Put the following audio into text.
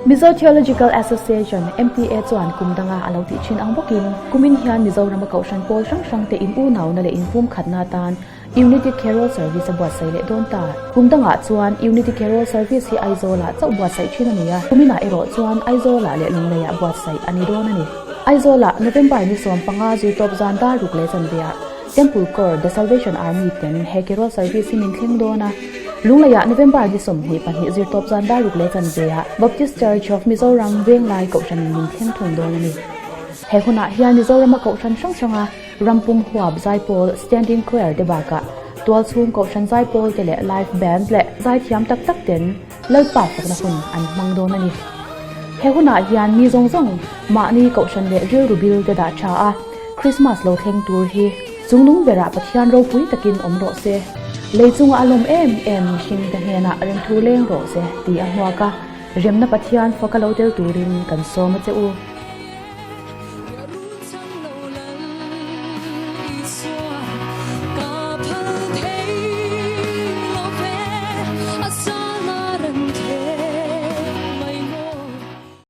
Mizo Theological Association, MTA, chuan kum danga a lo tih thin ang bawkin kumin hian Mizorama kohhran pawl hrang hrang te in unauna leh inpumkhatna atan Unity Carol Service a buatsaih leh dawn ta. Kum dangah chuan Unity Carol Service hi Aizawlah chauh buatsaih thin a ni a, kuminah erawh chuan Aizawlah leh Lungleiah buatsaih a ni dawn a ni. Aizawlah November ni 15 zirtawp zan dar ruk leh chanveah Temple Corps The Salvation Army ten he Carol Service hi min thleng dawn a. Lungleiah November ni 22 zirtawp zan dar ruk leh chanveah Baptist Church of Mizoram Venglai Kohhranin min thleng thung dawn a ni. He hunah hian Mizorama kohhran hrang hranga Rampum huap zaipawl Standing Choir te bakah tualchhung kohhran zaipawl te leh live band leh zaithiam tak tak ten Lalpa fakna hun an hmang dawn a ni. He hunah hian mi zawng zawng mahni kohhran leh rilru bil te dah tha a, Krismas lo thleng tur hi chungnung berah Pathian ropui takin awm rawh se, lei chunga a lawm em em mihring te hnenah remthu leng rawh se ti a hmuak a, remna Pathian faka lo tel turin kan sawm a che u.